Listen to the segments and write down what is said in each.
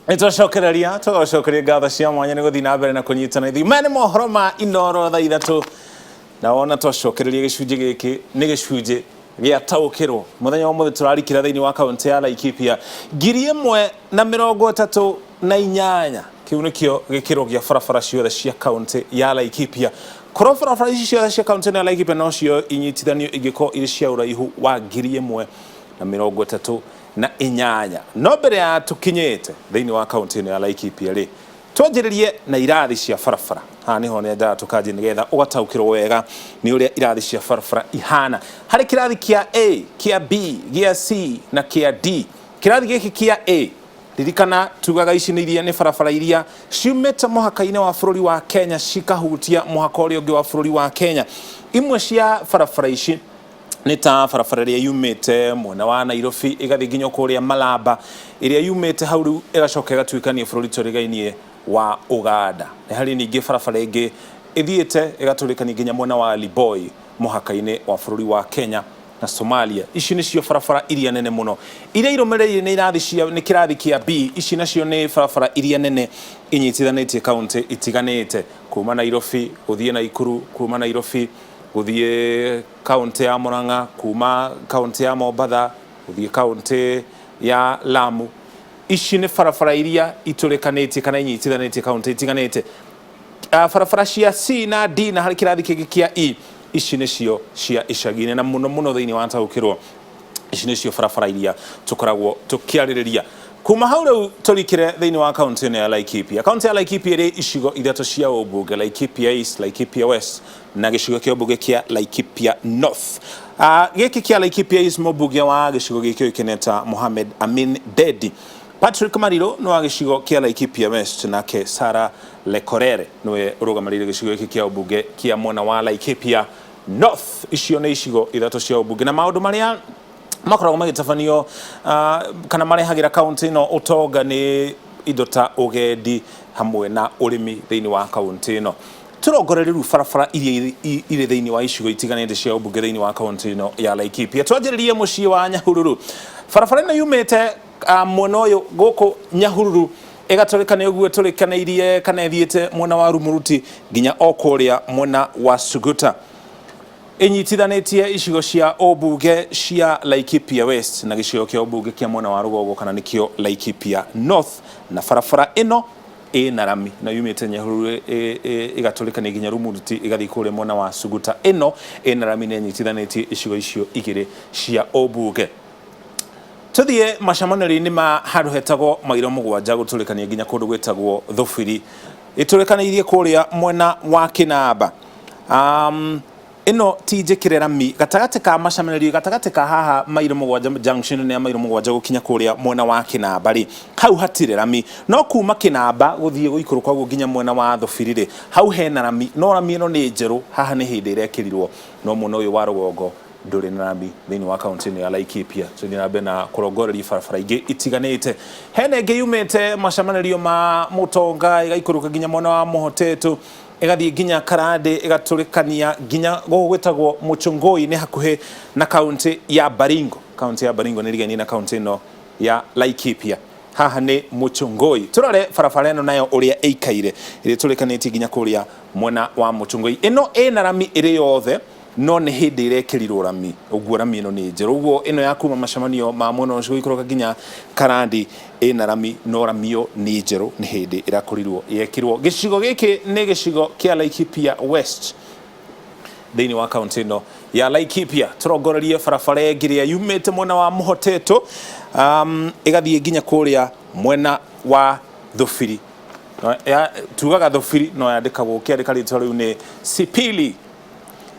Nĩtwacokereria tũgacokeria ngatho cia mwanya nĩ gũthiĩ na mbere na kũnyitana ithuĩ. Maya nĩ mohoro ma Inooro thaa 3, na wona twacokereria gĩcunjĩ gĩkĩ nĩ gĩcunjĩ gĩa taũkĩrwo. Mũthenya wa ũmũthĩ tũrarikĩra thĩinĩ wa kaũntĩ ya Laikipia 1038. Kĩu nĩkĩo gĩkĩro gĩa barabara ciothe cia kaũntĩ ya Laikipia. Korwo barabara ici ciothe cia kaũntĩ ya Laikipia nocio inyitithanio ingĩkorwo irĩ cia ũraihu wa 1038. No mbere ya tũkinyĩte thĩinĩ wa kaũntĩ ĩno ya Laikipia rĩ, twanjĩrĩrie na irathi cia barabara. Haha nĩho nyendaga tũkanjie nĩgetha ũgataũkĩrwo wega nĩ ũrĩa irathi cia barabara ihana. Harĩ kĩrathi kĩa A, kĩa B, gĩa C na kĩa D. Kĩrathi gĩkĩ kĩa A, ririkana tugaga ici nĩ iria nĩ barabara iria ciumĩte mũhaka-inĩ wa bũrũri wa Kenya cikahutia mũhaka ũrĩa ũngĩ wa bũrũri wa Kenya. Imwe cia barabara ici nĩ ta barabara ĩrĩa yumĩte mwena wa Nairobi ĩgathiĩ nginya kũrĩa Malaba, ĩrĩa yumĩte hau rĩu ĩgacoka ĩgatuĩkania bũrũri tũrigainie wa Uganda. Nĩ harĩ ningĩ barabara ĩngĩ ĩthiĩte ĩgatũrĩkania nginya mwena wa Liboi mũhaka-inĩ wa bũrũri wa Kenya na Somalia. Ici nĩcio barabara iria nene mũno. Iria irũmĩrĩire nĩ irathi cia nĩ kĩrathi kĩa B. Ici nacio nĩ barabara iria nene inyitithanĩtie kaũntĩ itiganĩte kuma Nairobi gũthiĩ Naikuru, kuma Nairobi gũthiĩ kaũntĩ ya Murang'a, kuma kaũntĩ ya Mombatha gũthiĩ kaũntĩ ya Lamu. Ici nĩ barabara iria itũrĩkanĩtie kana inyitithanĩtie kaũntĩ itiganĩte. Barabara cia C na D na harĩ kĩrathi kĩngĩ kĩa E, ici nĩcio cia icagi-inĩ na mũno mũno thĩinĩ wa taũkĩrwo. Ici nĩcio barabara iria tũkoragwo tũkĩarĩrĩria. Kuma hau rĩu tũrikĩre thĩinĩ wa kaũntĩ ĩno ya Laikipia. Kaũntĩ ya Laikipia ĩrĩ icigo ithatũ cia ũmbunge, Laikipia East, Laikipia West na gĩcigo kĩa ũmbunge kĩa Laikipia North. Gĩkĩ kĩa Laikipia East, mũmbunge wa gĩcigo gĩkĩ ũĩkaine ta Mohamed Amin Dedi. Patrick Mariru nĩ wa gĩcigo kĩa Laikipia West, nake Sarah Lekorere nĩwe ũrũgamĩrĩire gĩcigo gĩkĩ kĩa ũmbunge kĩa mwena wa Laikipia North. Icio nĩ icigo ithatũ cia ũmbunge na maũndũ marĩa makoragwo magĩtabanio kana marehagĩra kaũntĩ ĩno ũtonga nĩ indo ta ũgendi hamwe na ũrĩmi thĩinĩ wa kaũntĩ ĩno. Tũrongorerie rĩu barabara iria irĩ thĩinĩ wa icigo itiganĩte cia ũmbunge thĩinĩ wa kaũntĩ ĩno ya Laikipia. Twanjĩrĩrie mũciĩ wa Nyahururu. Barabara ĩno yumĩte mwena ũyũ gũkũ Nyahururu ĩgatũrĩkana ũguo ĩtũrĩkanĩirie kana ĩthiĩte mwena wa Rumuruti nginya o kũrĩa mwena wa Suguta. Ĩnyitithanĩtie icigo cia ũmbunge cia Laikipia West na gĩcigo kĩa ũmbunge kĩa mwena wa rũgongo kana nĩkĩo Laikipia North, na barabara ĩno ĩna rami na yumĩte Nyahururu ĩgatũrĩkania nginya Rumuruti ĩgathiĩ kũrĩa mwena wa Suguta. Ĩno ĩna rami na ĩnyitithanĩtie icigo icio igĩrĩ cia ũmbunge. Tũthiĩ macemanĩrio-inĩ ma handũ hetagwo Mairo 7 gũtũrĩkania nginya kũndũ gwĩtagwo Thũbiri. Ĩtũrĩkanĩirie kũrĩa mwena wa Kĩnamba. Ĩno ti njĩkĩre rami gatagatĩ ka macemanĩrio, gatagatĩ ka haha Mairo 7 junction ĩno ya Mairo 7 gũkinya kũrĩa mwena wa Kĩnamba rĩ, hau hatirĩ rami. No kuma Kĩnamba gũthiĩ gũikũrũka ũguo nginya mwena wa Thũbiri rĩ, hau hena rami, no rami ĩno nĩ njerũ, haha nĩ hĩndĩ ĩrekĩrirwo. No mwena ũyũ wa rũgongo ndũrĩ na rami thĩinĩ wa kaunti ĩno ya Laikipia. Tũthiĩ na mbere na kũrongoreria barabara ingĩ itiganĩte. Hena ĩngĩ yumĩte macemanĩrio ma Mũtonga ĩgaikũrũka nginya mwena wa Mũhotetũ, ĩgathiĩ nginya Karandĩ, ĩgatũrĩkania nginya gũkũ gwĩtagwo Mũchũngũi, nĩ hakuhĩ na kaunti ya Baringo. Kaunti ya Baringo nĩ ĩrigainie na kaunti ĩno ya Laikipia. Haha nĩ Mũchũngũi. Tũrore barabara ĩno nayo ũrĩa ĩikaire, ĩrĩa ĩtũrĩkanĩtie nginya kũrĩa mwena wa Mũchũngũi. Ĩno ĩna rami ĩrĩ yothe, no nĩ hĩndĩ ĩrekĩrirwo rami, ũguo rami ĩno nĩ njerũ. Ũguo ĩno ya kuma macemanio ma mwena ũcio gũikũrũka nginya Karandi ĩna rami, no rami ĩyo nĩ njerũ, nĩ hĩndĩ ĩrakorirwo yekĩrwo. Gĩcigo gĩkĩ nĩ gĩcigo kĩa Laikipia West thĩinĩ wa kaunti ĩno ya Laikipia. Tũrongorerie barabara ĩngĩ ĩrĩa yumĩte mwena wa Mũhotetũ ĩgathiĩ nginya kũrĩa mwena wa Thũbiri. Tugaga Thũbiri no yandĩkagwo, ũkĩandĩka rĩtwa rĩu nĩ Sipili.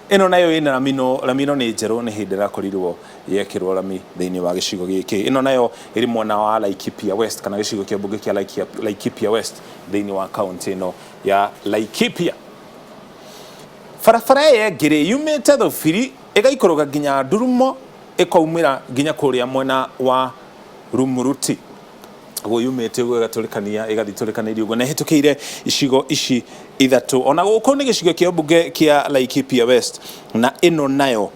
Ĩno nayo ĩna rami, no rami ĩno nĩ njerũ, nĩ hĩndĩ ĩrakorirwo yekĩrwo rami thĩinĩ wa gĩcigo gĩkĩ. Ĩno nayo ĩrĩ mwena wa Laikipia West kana gĩcigo kĩa mbunge kĩa Laikipia West thĩinĩ wa kaunti ĩno ya Laikipia. Barabara ĩyo ĩngĩ rĩ, yumĩte Thũbiri ĩgaikũrũka nginya Ndurumo ĩkaumĩra nginya kũrĩa mwena wa Rumuruti. Ũguo yumĩte ũguo ĩgatũrĩkania ĩgathiĩ tũrĩkanĩirie ũguo na ĩhĩtũkĩire icigo ici ithatũ. Ona gũkũ nĩ gĩcigo kĩa mbunge kĩa Laikipia West, na ĩno nayo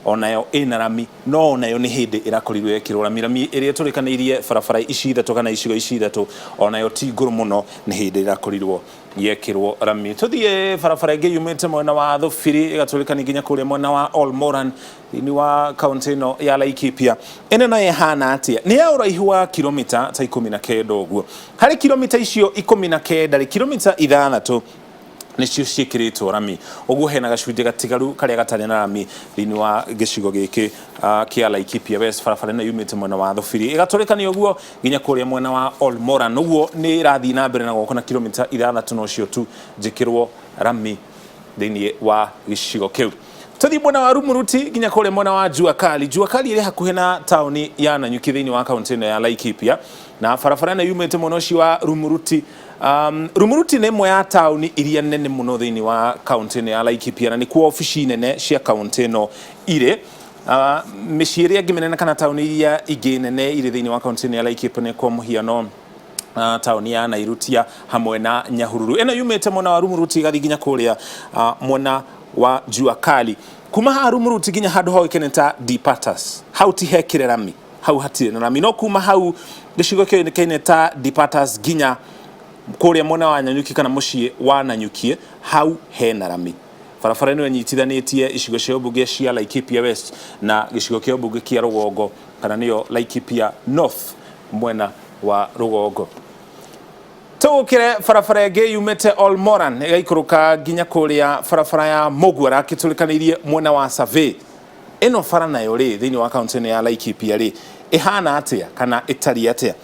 Onayo ĩna rami, no onayo nĩ hĩndĩ ĩrakorirwo yekĩrwo rami. Rami ĩrĩa ĩtũrĩkanĩirie barabara ici ithatũ kana icigo ici ithatũ, onayo ti ngũrũ mũno, nĩ hĩndĩ ĩrakorirwo yekĩrwo rami. Tũthiĩ barabara ĩngĩ yumĩte mwena wa Thũbiri ĩgatũrĩkania nginya kũrĩa mwena wa Olmoran thĩinĩ wa kaunti ĩno ya Laikipia. Ĩno nayo ĩhana atĩa? Nĩ ya ũraihu wa kilomita ta 19 ũguo. Harĩ kilomita icio 19 rĩ, kilomita 6 nĩcio ciĩkĩrĩtwo rami. Ũguo hena gacunjĩ gatigaru karĩa gatarĩ na rami thĩinĩ wa gĩcigo gĩkĩ kĩa Laikipia West. Barabara ĩno yumĩte mwena wa Thũbiri ĩgatũrĩkania ũguo nginya kũrĩa mwena wa Olmoran. Ũguo nĩ ĩrathiĩ na mbere na gwakwo na kilomita 6 nocio tu njĩkĩrwo rami thĩinĩ wa gĩcigo kĩu. Tũthiĩ mwena wa Rumuruti nginya kũrĩa mwena wa Jua Kali. Jua Kali ĩrĩ hakuhĩ na taũni ya Nanyuki thĩinĩ wa kaunti ĩno ya Laikipia, na barabara ĩno yumĩte mwena ũcio wa Rumuruti. Rumuruti nĩ ĩmwe ya taũni iria nene mũno thĩinĩ wa kaunti ĩno ya Laikipia, na nĩkuo obici nene cia kaunti ĩno irĩ. Mĩciĩ ĩrĩa ĩngĩ mĩnene kana taũni iria ingĩ nene irĩ thĩinĩ wa kaunti ĩno ya Laikipia nĩ kwa mũhiano taũni ya Nairutia hamwe na Nyahururu. Ĩno yumĩte mwena wa Rumuruti ĩgathiĩ nginya kũrĩa mwena wa Jua Kali. Kuma haha Rumuruti nginya handũ hoĩkaine ta Dipatas, hau ti hekĩre rami, hau hatirĩ na rami. No kuma hau gĩcigo kĩoĩkaine ta Dipatas nginya kũrĩa mwena wa Nanyuki kana mũciĩ wa Nanyuki, hau hena rami. Barabara ĩno ĩnyitithanĩtie icigo cia ũmbunge cia Laikipia West na gĩcigo kĩa ũmbunge kĩa rũgongo kana nĩyo Laikipia North mwena wa rũgongo. Tũgũkĩre barabara ĩngĩ yumĩte Olmoran ĩgaikũrũka nginya kũrĩa barabara ya Mũguara kĩtũrĩkanĩirie mwena wa Survey. Ĩno bara nayo rĩ thĩinĩ wa kaunti ĩno ya Laikipia rĩ ĩhana atĩa kana ĩtariĩ atĩa?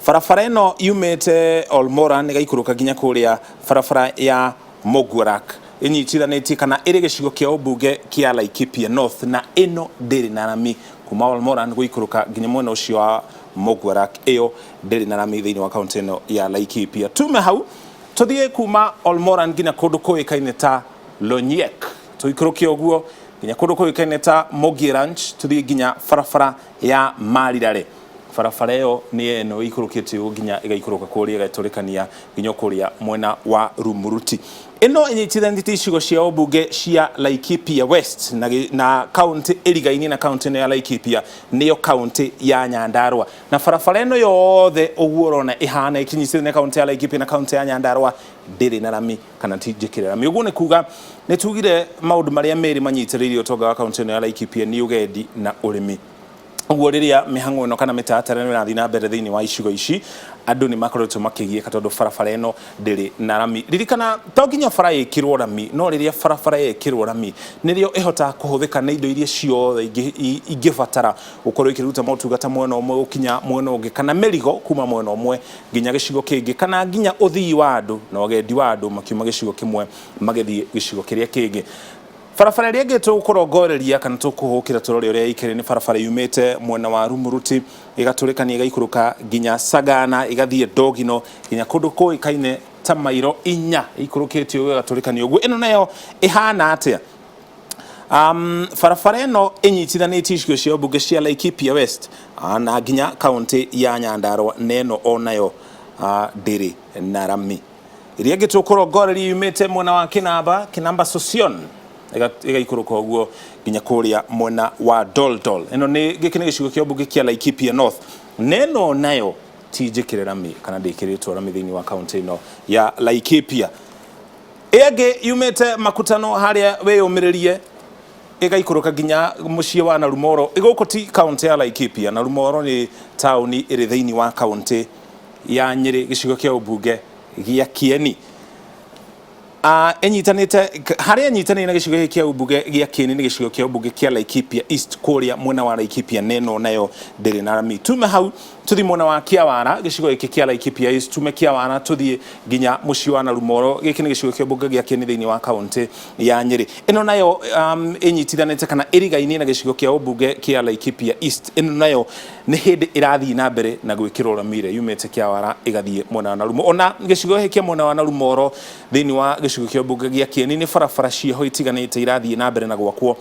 Barabara ĩno yumĩte Olmoran ĩgaikũrũka nginya kũrĩa barabara ya Mũguarak ĩnyitithanĩtie kana ĩrĩ gĩcigo kĩa ũmbunge kĩa Laikipia North, na ĩno ndĩrĩ na rami kuma Olmoran gũikũrũka nginya mwena ũcio wa Mũguarak, ĩyo ndĩrĩ na rami thĩinĩ wa kaunti ĩno ya Laikipia. Tume hau tũthiĩ kuma Olmoran nginya kũndũ kũĩkaine ta Lonyiek, tũikũrũke ũguo nginya kũndũ kũĩkaine ta Mogie Ranch, tũthiĩ nginya barabara ya Marirare. Barabara ĩyo nĩ ĩno ĩikũrũkĩte ũguo nginya ĩgaikũrũka kũrĩa ĩgatũrĩkania nginya kũrĩa mwena wa Rumuruti. Ĩno ĩnyitithanĩtie icigo cia ũmbunge cia Laikipia West na kaunti ĩrigainie na kaunti ĩno ya Laikipia nĩyo kaunti ya Nyandarua. Na barabara ĩno yothe ũguo ũrona ĩhana ĩkĩnyitithania kaunti ya Laikipia na kaunti ya Nyandarua ndĩrĩ na rami kana ti njĩkĩre rami. Ũguo nĩ kuga nĩ tugire maũndũ marĩa merĩ manyitĩrĩire ũtonga wa kaunti ĩno ya Laikipia nĩ ũgendi na ũrĩmi. Ũguo rĩrĩa mĩhang'o ĩno kana mĩtaratara ĩno ĩrathiĩ na mbere thĩinĩ wa icigo ici, andũ nĩ makoretwo makĩgiĩka tondũ barabara ĩno ndĩrĩ na rami. Ririkana to nginya bara ĩkĩrwo rami, no rĩrĩa barabara yekĩrwo rami nĩrĩo ĩhotaga kũhũthĩka nĩ indo iria ciothe ingĩbatara gũkorwo ikĩruta motungata mwena ũmwe gũkinya mwena ũngĩ, kana mĩrigo kuma mwena ũmwe nginya gĩcigo kĩngĩ, kana nginya ũthii wa andũ na ũgendi wa andũ makiuma gĩcigo kĩmwe magĩthiĩ gĩcigo kĩrĩa kĩngĩ. Barabara ĩrĩa ĩngĩ tũkũrongoreria kana tũkũhũkĩra tũrore ũrĩa ĩikare nĩ barabara yumĩte mwena wa Rumuruti ĩgatũrĩkania ĩgaikũrũka nginya Sagana ĩgathiĩ Ndogino nginya kũndũ kũĩkaine ta mairo 4 ĩikũrũkĩte ũguo ĩgatũrĩkania ũguo. Ĩno nayo ĩhana atĩa? Barabara ĩno ĩnyitithanĩtie icigo cia mbunge cia Laikipia West na nginya kaunti ya Nyandarua, na ĩno onayo ndĩrĩ na rami. Ĩrĩa ĩngĩ tũkũrongoreria yumĩte mwena wa Kinamba, Kinamba Sosion, ĩgaikũrũka ũguo nginya kũrĩa mwena wa Doldol. Ĩno nĩ gĩkĩ nĩ gĩcigo kĩa mbunge kĩa Laikipia North, na ĩno nayo ti njĩkĩre rami kana ndĩkĩrĩtwo rami thĩinĩ wa kaunti ĩno ya Laikipia. Ĩyo ĩngĩ yumĩte Makutano harĩa wĩyũmĩrĩrie ĩgaikũrũka nginya mũciĩ wa Narumoro. Gũkũ ti kaunti ya Laikipia, Narumoro nĩ taũni ĩrĩ thĩinĩ wa kaunti ya Nyĩrĩ, gĩcigo kĩa ũmbunge gĩa Kieni. Ĩnyitanĩte harĩa ĩnyitanĩire na gĩcigo gĩkĩ kĩa ũmbunge gĩa Kieni nĩ gĩcigo kĩa ũmbunge kĩa Laikipia East kũrĩa mwena wa Laikipia, na ĩno nayo ndĩrĩ na rami. Tume hau tũthiĩ mwena wa Kĩawara, gĩcigo gĩkĩ kĩa Laikipia East, tume Kĩawara tũthiĩ nginya mũciĩ wa Narumoro. Gĩkĩ nĩ gĩcigo kĩa ũmbunge gĩa Kieni thĩinĩ wa kaunti ya Nyĩrĩ. Ĩno nayo ĩnyitithanĩte kana ĩrigainie na gĩcigo kĩa ũmbunge kĩa Laikipia East. Ĩno nayo nĩ hĩndĩ ĩrathiĩ na mbere na gwĩkĩrwo rami ĩrĩa yumĩte Kĩawara ĩgathiĩ mwena wa Narumo. Ona gĩcigo gĩkĩ kĩa mwena wa Narumoro thĩinĩ wa gĩcigo kĩa ũmbunge gĩa Kieni nĩ barabara ciĩho itiganĩte irathiĩ na mbere na gwakwo,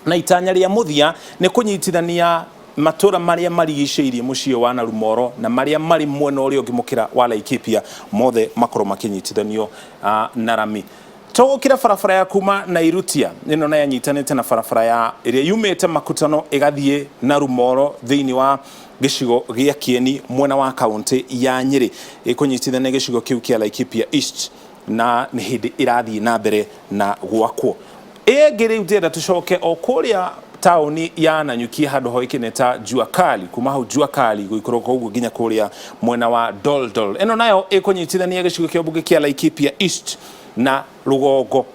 na itanya rĩa mũthia nĩ kũnyitithania matũra marĩa marigicĩirie mũciĩ wa Narumoro na marĩa marĩ mwena ũrĩa ũngĩ mũkĩra wa Laikipia, mothe makorwo makĩnyitithanio na rami. Tũgũkĩra barabara ya kuma Nairutia ĩno nayo yanyitanĩte na barabara ya ĩrĩa yumĩte Makutano ĩgathiĩ na Rumoro thĩinĩ wa gĩcigo gĩa Kieni mwena wa kaũntĩ ya Nyĩrĩ, ĩkũnyitithania gĩcigo kĩu kĩa Laikipia East na nĩ hĩndĩ ĩrathiĩ na mbere na gwakwo. Ĩngĩ rĩu ndĩrenda tũcoke o kũrĩa taũni ya Nanyuki handũ hoĩkaine ta Jua Kali, kuma hau Jua Kali gũikũrũka ũguo nginya kũrĩa mwena wa Doldol. Ĩno nayo ĩkũnyitithania gĩcigo kĩa mbunge kĩa Laikipia East na rũgongo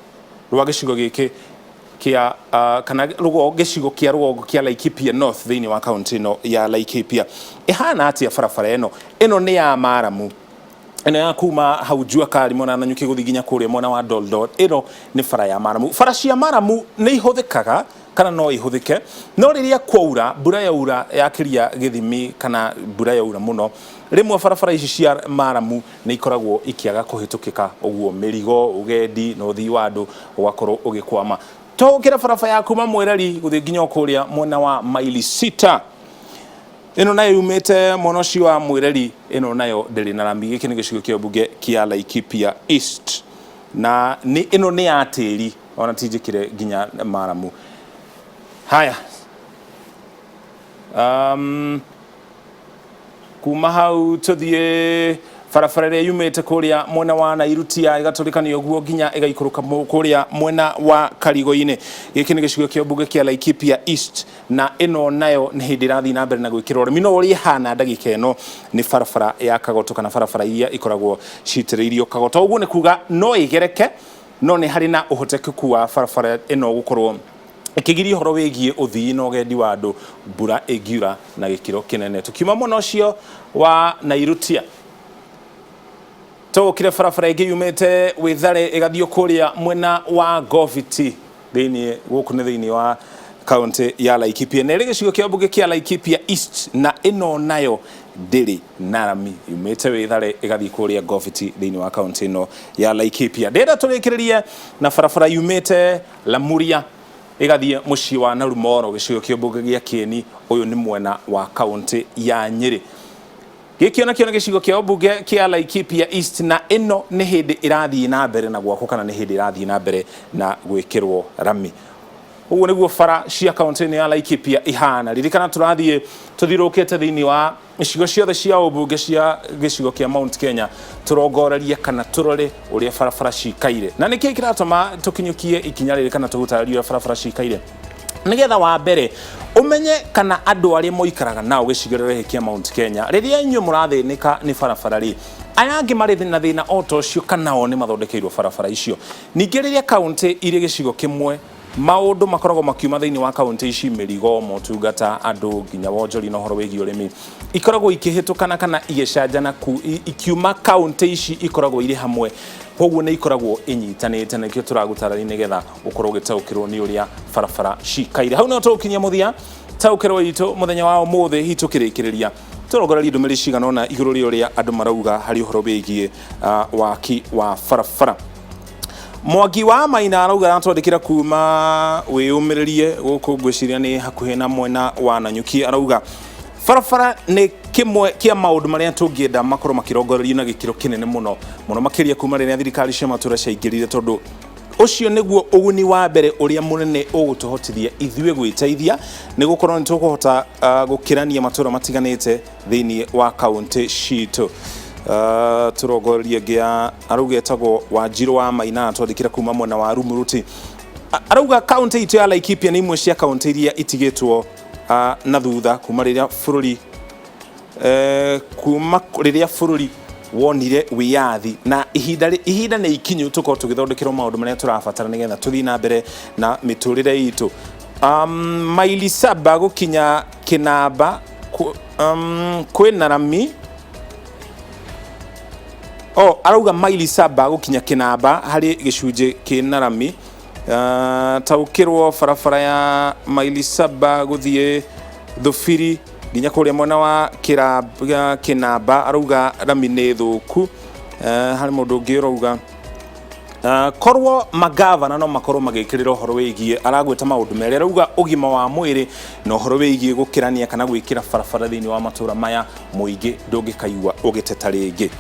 rwa gĩcigo gĩkĩ kĩa kana rũgongo gĩcigo kĩa rũgongo kĩa Laikipia North thĩinĩ wa kaunti ĩno ya Laikipia. Ĩhana atĩa barabara ĩno? Ĩno nĩ ya maramu, ĩno ya kuma hau Jua Kali mwena na Nanyuki gũthiĩ nginya kũrĩa mwena wa Doldol. Ĩno nĩ bara ya maramu. Bara cia maramu nĩ ihũthĩkaga kana no ihũthĩke, no rĩrĩa kwaura, mbura yaura yakĩria gĩthimi kana mbura yaura mũno, rĩmwe barabara ici cia maramu nĩ ikoragwo ikĩaga kũhĩtũkĩka, ũguo mĩrigo, ũgendi na ũthii wa andũ ũgakorwo ũgĩkwama. Tũgũkĩra barabara ya kuma Mwereri gũthiĩ nginya kũrĩa mwena wa maili sita. Ĩno nayo yumĩte mwena ũcio wa Mwereri, ĩno nayo ndĩrĩ na rami. Gĩkĩ nĩ gĩcigo kĩa mbunge kĩa Laikipia East na nĩ ĩno nĩ ya tĩri, ona ti njĩkĩre nginya maramu. Haya, kuma hau tũthiĩ barabara ĩrĩa yumĩte kũrĩa mwena wa Nairutia ĩgatũrĩkanio ũguo nginya ĩgaikũrũka kũrĩa mwena wa Karigo-inĩ. Gĩkĩ nĩ gĩcigo kĩa mbunge kĩa Laikipia East na ĩno nayo nĩ hĩndĩ ĩrathiĩ na mbere na gwĩkĩrwo rami, no ũrĩa ĩhana ndagĩka ĩno nĩ barabara ya kagoto kana barabara iria ikoragwo citĩrĩirio kagoto. Ũguo nĩ kuga no ĩgereke, no nĩ harĩ na ũhotekeku wa barabara ĩno gũkorwo ĩkĩgiria ũhoro wĩgiĩ ũthii na ũgendi wa andũ mbura ĩngiura na gĩkĩro kĩnene. Tũkiuma mwena ũcio wa Nairutia tũgũkire barabara ĩngĩ yumĩte Wĩthare ĩgathiĩ kũrĩa mwena wa Goviti thĩinĩ gũkũ nĩ thĩinĩ wa kaunti ya Laikipia na ĩrĩ gĩcigo kĩa mbunge kĩa Laikipia East na ĩno nayo ndĩrĩ na rami, yumĩte Wĩthare ĩgathiĩ kũrĩa Goviti thĩinĩ wa kaunti ĩno ya Laikipia. Ndĩrenda tũrĩkĩrĩrie na barabara yumĩte Lamuria ĩgathiĩ mũciĩ wa Narumoro gĩcigo kĩa mbunge gĩa Kieni. Ũyũ nĩ mwena wa kaunti ya Nyĩrĩ. Gĩkĩ onakĩo nĩ gĩcigo kĩa ũmbunge kĩa Laikipia East na ĩno nĩ hĩndĩ ĩrathiĩ na mbere na gwakwo kana nĩ hĩndĩ ĩrathiĩ na mbere na gwĩkĩrwo rami. Ũguo nĩguo bara cia kaunti ĩno ya Laikipia ihana. Ririkana tũrathiĩ tũthiũrũrũkĩte thĩinĩ wa icigo ciothe cia ũmbunge cia gĩcigo kĩa Mount Kenya, tũrongorerie kana tũrore ũrĩa barabara cikaire na nĩkĩĩ kĩratũma tũkinyũkie ikinya rĩrĩ kana tũgũtarĩrie ũrĩa barabara cikaire, nĩgetha wa mbere ũmenye kana andũ arĩa mũikaraga nao gĩcigĩrĩra gĩkĩ kĩa Mount Kenya, rĩrĩa inyuĩ mũrathĩnĩka nĩ barabara rĩ, aya angĩ marĩ na thĩna o ta ũcio kana o nĩ mathondekeirwo barabara icio. Ningĩ rĩrĩa kaũntĩ irĩ gĩcigo kĩmwe, maũndũ makoragwo makiuma thĩinĩ wa kaũntĩ ici, mĩrigo, motungata, andũ, nginya wonjoria na ũhoro wĩgiĩ ũrĩmi, ikoragwo ikĩhĩtũkana kana igĩcanjana ikiuma kaũntĩ ici ikoragwo irĩ hamwe, koguo nĩ ikoragwo inyitanĩte, na nĩkĩo tũragũtarĩria nĩgetha ũkorwo ũgĩtaũkĩrwo nĩ ũrĩa barabara cikaire. Hau nĩho tũgũkinyia mũthia taũkĩrwo itũ mũthenya wa ũmũthĩ. Hihi tũkĩrĩkĩrĩria tũrongorerie ndũmĩrĩri cigana ũna igũrũ rĩa ũrĩa andũ marauga harĩ ũhoro wĩgiĩ waki wa barabara. Mwangi wa Maina arauga aratwandĩkĩra kuma wĩyũmĩrĩrie gũkũ, ngwĩciria nĩ hakuhĩ na mwena wa Nanyuki. Arauga barabara nĩ kĩmwe kĩa maũndũ marĩa tũngĩenda makorwo makĩrongorerio na gĩkĩro kĩnene mũno mũno makĩria kuma rĩrĩa thirikari cia matũũra ciaingĩrire, tondũ ũcio nĩguo ũguni wa mbere ũrĩa mũnene ũgũtũhotithia ithuĩ gwĩteithia, nĩ gũkorwo nĩ tũkũhota gũkĩrania matũũra matiganĩte thĩinĩ wa kaũntĩ citũ. Tũrongorerie ĩngĩ ya arauga etagwo Wanjirũ wa Maina, atwandĩkĩra kuma mwena wa Rumuruti. Arauga kaũntĩ itũ ya Laikipia nĩ imwe cia kaũntĩ iria itigĩtwo na thutha kuma rĩrĩa bũrũri kuma rĩrĩa bũrũri wonire wĩyathi, na ihinda nĩ ikinyu tũkorwo tũgĩthondekerwo maũndũ marĩa tũrabatara nĩgetha tũthiĩ na mbere na mĩtũrĩre itũ. Maili saba gũkinya Kĩnamba kwĩna rami. Oh, arauga maili saba gũkinya Kĩnamba harĩ gĩcunjĩ kĩna rami. Taũkĩrwo barabara ya maili saba gũthiĩ Thubiri nginya kũrĩa mwena wa Kĩnamba, arauga rami nĩ thũku. Harĩ mũndũ ũngĩ ũrauga korwo magavana no makorwo magĩkĩrĩra ũhoro wĩgiĩ, aragwĩta maũndũ merĩ, arauga ũgima wa mwĩrĩ na ũhoro wĩgiĩ gũkĩrania kana gwĩkĩra barabara thĩinĩ wa matũũra maya, mũingĩ ndũngĩkaigua ũgĩteta rĩngĩ.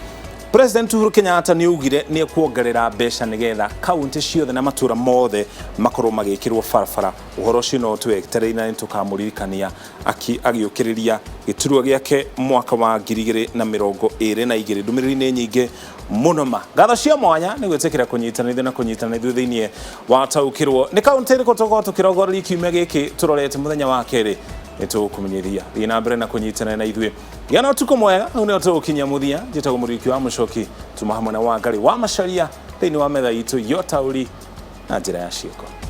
President Uhuru Kenyatta nĩ augire nĩ ekuongerera mbeca nĩgetha kaunti ciothe na matũra mothe makorwo magĩkĩrwo barabara. Ũhoro ũcio no twetereire na nĩ tũkamũririkania agĩũkĩrĩria gĩturwa gĩake mwaka wa 2022. Ndũmĩrĩri nĩ nyingĩ mũno ma. Ngatho cia mwanya nĩ gwĩtĩkĩra kũnyitanĩra ithuĩ na kũnyitana ithuĩ thĩinĩ wa taũkĩrwo. Nĩ kaunti ĩrĩkũ tũgũkorwo tũkĩrongoreria kiumia gĩkĩ tũrorete mũthenya wa kerĩ? Nĩ tũgũkũmenyithia. Thiĩ na mbere na kũnyitanĩra na ithuĩ. Gĩa na ũtukũ mwega, hau nĩho tũgũkinyia mũthia. Njĩtagwo Mũriũki wa Mũcoki, tuma hamwe na Wangari wa Macharia thĩinĩ wa metha itũ ya ũtaũri na njĩra ya ciĩko.